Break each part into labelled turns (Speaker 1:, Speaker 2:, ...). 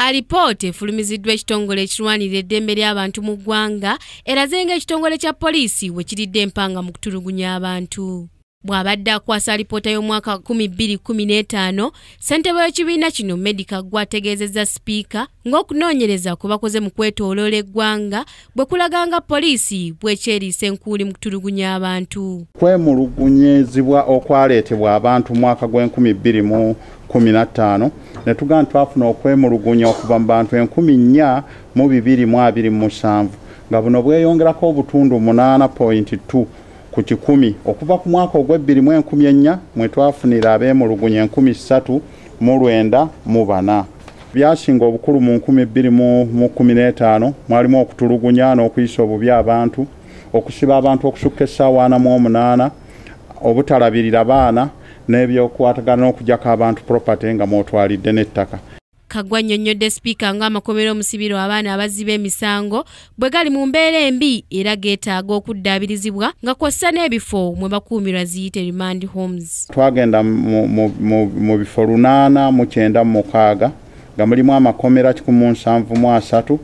Speaker 1: Alipoota efulumiziddwa ekitongole ekirwanirira eddembe ly'abantu mu ggwanga eraze ng'ekitongole kya poliisi we kiridde empanga mu kutulugunya abantu. Bw'abadde akwasa alipoota y'omwaka 2015, ssentebe w'ekibiina kino Meddie Kaggwa ategeezezza sipiika ng'okunoonyereza kwe bakoze mu kwetooloola eggwanga bwe kulaga nga poliisi bw'ekyeriisa enkuuli mu kutulugunya abantu.
Speaker 2: Kwemulugunyizibwa okwaleetebwa abantu mu mwaka gw'e 2015 ne tugamba twafuna okwemulugunya okuva mu bantu 4227, nga buno bweyongerako obutundu 8.2 ku kikumi okuva ku mwaka ogw'e 2014 mwe twafunira abeemulugunya 3904. Byasinga obukulu mu 2015 mwalimu okutulugunya n'okuyisa obubi abantu, okusiba abantu okusukka essaawa 48, obutalabirira baana, n'ebyokukwatagana n'okuggyako abantu property nga mwotwalidde n'ettaka.
Speaker 1: Kaggwa annyonnyodde sipiika ng'amakomera omusibirwa abaana abazzi b'emisango bwe gali mu mbeera embi era geetaaga okuddaabirizibwa, nga kw'ossa n'ebifo mwe bakuumirwa ziyite remand homes.
Speaker 2: Twagenda mu bifo 896, nga mulimu amakomera 173,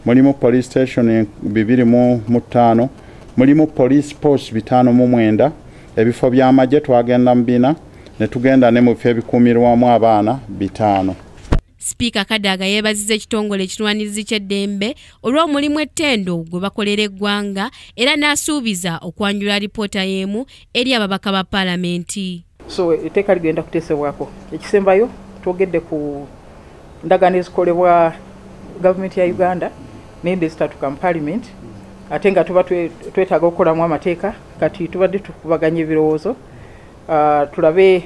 Speaker 2: mulimu police station 25, mulimu police post 59, ebifo by'amagye twagenda mu bina, ne tugenda ne mu bifo ebikuumirwamu abaana 5.
Speaker 1: Sipiika Kadaga yeebazizza ekitongole ekirwanirizi ky'eddembe olw'omulimu ettendo gwe bakolera eggwanga era n'asuubiza okwanjula alipoota y'emu eri ababaka ba paalamenti.
Speaker 3: So etteeka ligenda kuteesebwako. Ekisembayo, twogedde ku ndagaano ezikolebwa gavumenti ya Uganda nende ezitatuka mu parliament, ate nga tuba twetaaga okukolamu amateeka. Kati tubadde tukubaganya ebirowoozo, tulabe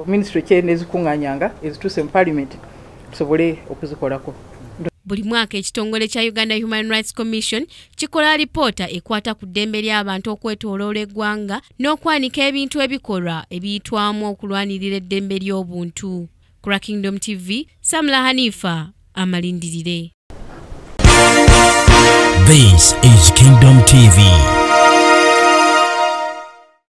Speaker 3: minisitule ki nezikuŋŋaanyanga ezituuse mu parliament tusobole okuzikolako.
Speaker 1: Buli mwaka ekitongole kya Uganda Human Rights Commission kikola alipoota ekwata ku ddembe ly'abantu okwetooloola eggwanga n'okwanika ebintu ebikolwa ebiyitwamu okulwanirira eddembe ly'obuntu. Ku Kingdom TV, Samla Hanifa amalindirire.
Speaker 4: This is Kingdom TV.